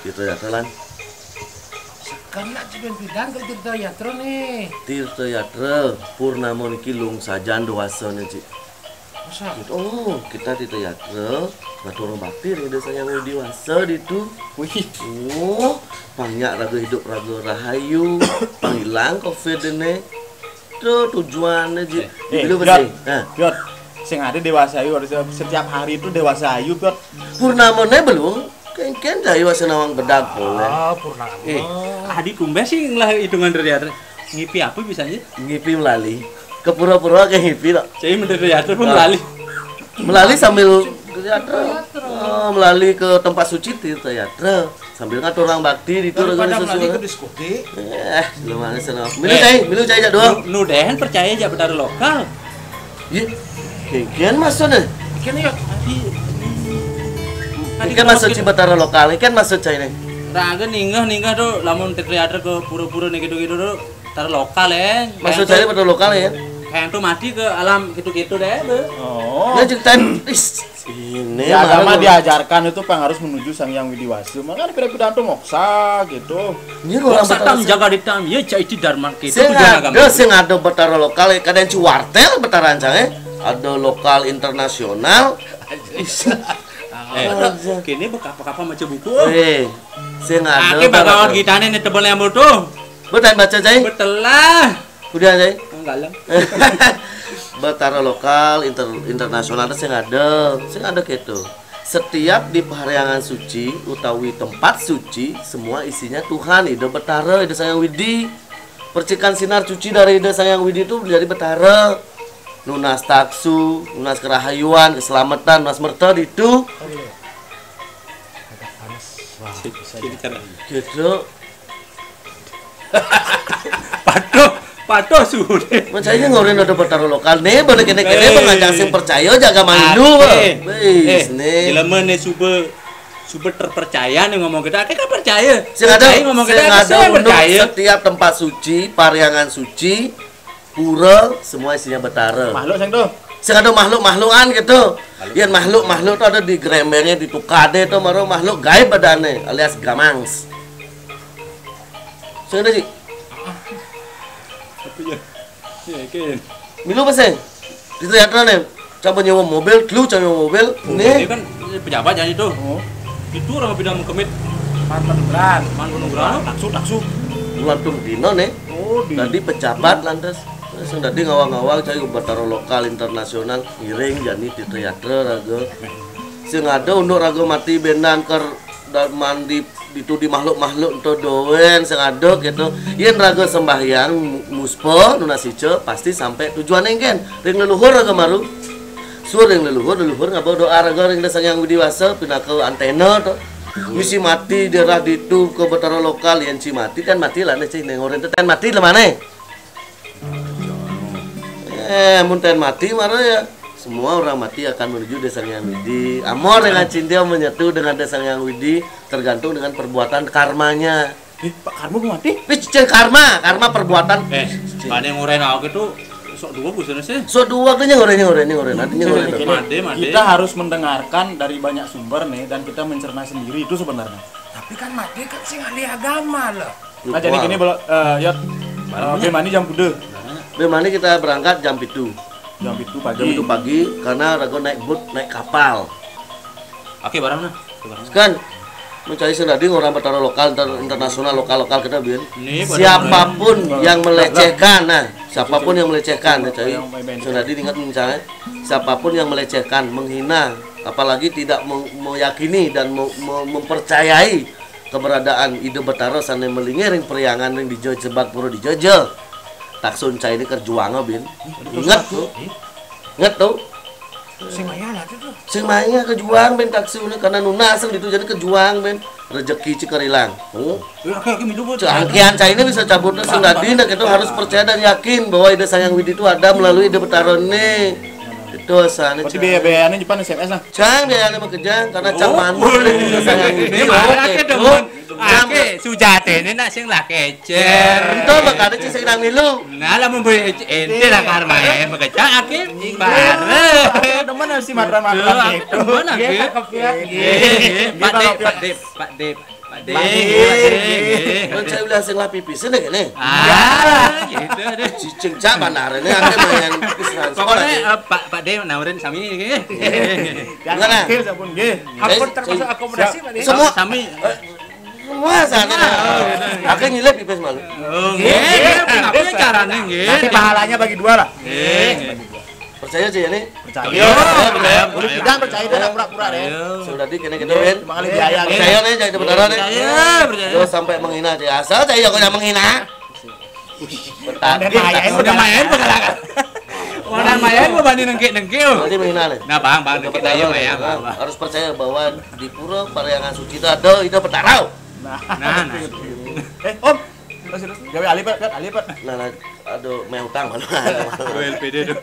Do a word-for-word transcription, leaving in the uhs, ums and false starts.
Tirta Yatra lan. Sekarang nak Ci Pidan ke Tirta Yatra nih. Tirta Yatra, purnama niki lung sajan dewasane, Ci. Masa? Oh, kita Tirta Yatra ngaturang bakti ring Ida Sang Hyang Widhi Wasa ditu. Wih. Oh, pang nyak raga idup raga rahayu, pang ilang covid ne. Itu tujuannya, Ji. Eh, eh, Dulu Piot, besi. Nah. Piot, sing ada Dewasa Ayu, harus setiap hari itu Dewasa Ayu, Piot. Purnamane belum? Kengken dah iwasa nawang bedag boleh. Ah, purnama. Eh, adi kumbes sih ngelah hitungan dari atas. Ngipi apa bisanya? Ngipi melali. Kepura-pura ke ngipi, tak? Saya menteri dari atas pun melali. Melali sambil ke teater. Oh, melali ke tempat suci di teater. Sambil ngaturang bakti di itu. Daripada melali ke diskotik. Eh, belum ada sana. Milu cai, milu cai jak dua. Nu, nu deh percaya jak Betara lokal. Iya. Kian maksudnya? Kian ya. Kian maksud si Betara lokal, kian maksud cai nih. Raga ninggah, ninggah tuh, lamun teater ke pura-pura nih gitu-gitu tuh, Betara lokal ya. Maksud cai Betara lokal ya? Kayak tuh mati ke alam gitu-gitu deh, be. Oh. Nah, ceritain, is, ini di agama diajarkan itu pang harus menuju Sang Yang Widi Wasa. Makanya pira-pira tuh moksa gitu. Ini orang Betara tam jaga di tam, ya cai di Dharma gitu. Sing ada, sing ada Betara lokal, kadang cuartel Betara ancang, eh. Ada lokal internasional. Eh, kini bekapa-kapa maca buku. Eh, sing ada. Ake bagawan kita nih tebel yang butuh. Betul baca cai? Betul lah. Udah cai? Enggak lah. Betara lokal, inter, internasional sing ada, sing ada gitu. Setiap di pahariangan suci utawi tempat suci, semua isinya Tuhan, Ida Betara, Ida Sang Hyang Widi. Percikan sinar suci dari Ida Sang Hyang Widi itu menjadi Betara. Nunas taksu, nunas kerahayuan, keselamatan, nunas merta ditu. Gitu. Patuh, patuh suhu deh. Mun saya ngorin ada Betara lokal nih, boleh kene-kene pengajak sing percaya jaga malu. Wis nih. Jelema nih suba, suba terpercaya nih ngomong kita. Kita percaya. Sing ada, ngomong kita, sing ada unduk percaya. Setiap tempat suci, pariangan suci, pura, semua isinya Betara. Makhluk sing tuh. Sing ada makhluk-makhlukan gitu. Makhluk. Yang makhluk-makhluk tuh ada di gerembengnya, di tukade tuh, baru makhluk gaib badane alias gamangs. Sing ada sih. Tapi ya, ya, oke. Milu apa sih? Di teater nih. Coba nyewa mobil, lu coba nyewa mobil. Nih. Ini kan pejabat jadi tuh. Oh. Itu orang pindah mengkemit. Pan penugrahan. Pan penugrahan. Taksu, taksu. Bulan tung dino nih. Oh, di. Tadi pejabat lantas. Sing tadi ngawang-ngawang cai Betara lokal internasional ngiring jani di teater raga. Sing ada unduk raga mati benan ker dan mandi itu di makhluk-makhluk ento doen sing ada gitu. Yen raga sembahyang mu- muspa nunas ica pasti sampai tujuan engken. Ring leluhur raga maru. Sur ring leluhur, leluhur ngaba doa raga ring Sang Hyang Widi Wasa pinaka antena to. Misi mati daerah ditu ke Betara lokal yen ci mati kan mati lah nih cing neng orang tu kan mati lah mana? Eh, mun ten mati mara ya. Semua orang mati akan menuju Ida Sang Hyang Widi. Amor dengan cinta menyatu dengan Ida Sang Hyang Widi tergantung dengan perbuatan karmanya. Eh, Pak Karma mau mati? Ini cicil karma, karma perbuatan. Eh, bani nguren awak itu sok dua busana sih. Sok dua tuh nyengoren nyengoren nyengoren. Nanti nyengoren. Gini, gini, made, made. Kita harus mendengarkan dari banyak sumber nih dan kita mencerna sendiri itu sebenarnya. Tapi kan made kan sing ahli agama lah. Nah, jadi gini, Bro, eh, Yot. Eh, Bimani jam kuda? Bimani kita berangkat jam pitu. Jam pitu pagi. Jam pitu pagi, karena raga naik boat, naik kapal. Oke, barang nah. Oke, barang. Kan, mencari sendiri orang Betara lokal, inter- internasional, lokal-lokal kita, Bin. Ini pada siapapun mulai yang melecehkan, nah, siapapun yang melecehkan, mencari yang main-main. Sendiri ingat mencari, siapapun yang melecehkan, menghina, apalagi tidak me- meyakini dan me- me- mempercayai keberadaan Ida Betara sane malinge ring periangan ring dija sebag pura dija ja. Taksun cai ini kerjuanga, Bin. Ingat tuh. Ingat tuh. Sing maya lah tuh. Sing maya kejuang, Bin, taksun ini karena nunas ditu jadi kejuang, Bin. Rezeki cikar hilang. Oh. Ya, oke, oke, minum, Bu. Cangkian cai ini bisa cabut sing tadi, nah, kita harus percaya dan yakin bahwa Ida Sang Hyang Widi itu ada melalui Ida Betara ini. Itu asalnya. Berarti biaya-biayanya Jepang S M S lah. Cang biayanya mah kejang karena cang manut. Ini marah ke demen. Oke, sujatine nak sing lah kecer. Ento makane sing nang milu. Nah, lah mau beli ente lah karma ya, bekerja akhir bareng. Demen si matran-matran gitu. Demen akhir. Pak Dep, Pak Dep, Pak Dep, Pak Dep. Pak Dep. Kan saya udah sing lah pipis ini kene. Ah, gitu deh. Cicing cak bandar ini akhir main pipis. Pokoknya eh, Pak Pak Dep nawarin sami ini. Gimana? Akhir sabun nggih. Ampun termasuk akomodasi Pak Dep. Semua sami. Wah, sana. Aku nyilip pipis malu. Oh, nggih. Tapi carane nggih. Nanti pahalanya bagi dua lah. Nggih. Percaya aja ya nih. Percaya. Iya, percaya. Udah tidak percaya dia pura-pura deh. Sudah di kene kita win. Cuma kali biaya. Percaya nih jadi beneran nih. Percaya, percaya. Yo sampai menghina aja. Asal saya kok yang menghina. Udah main, udah main. Udah main, udah banding nengke-nengke. Berarti menghina nih. Nah, Bang, Bang, kita ayo ya, Bang. Harus percaya bahwa di pura Parahyangan Suci itu ada itu petara. Nah, nah. Eh, Om. Terus terus. Gawe alih, Pak, gawe alih, Pak. Nah, nah, aduh, mau utang malu. L P D tuh.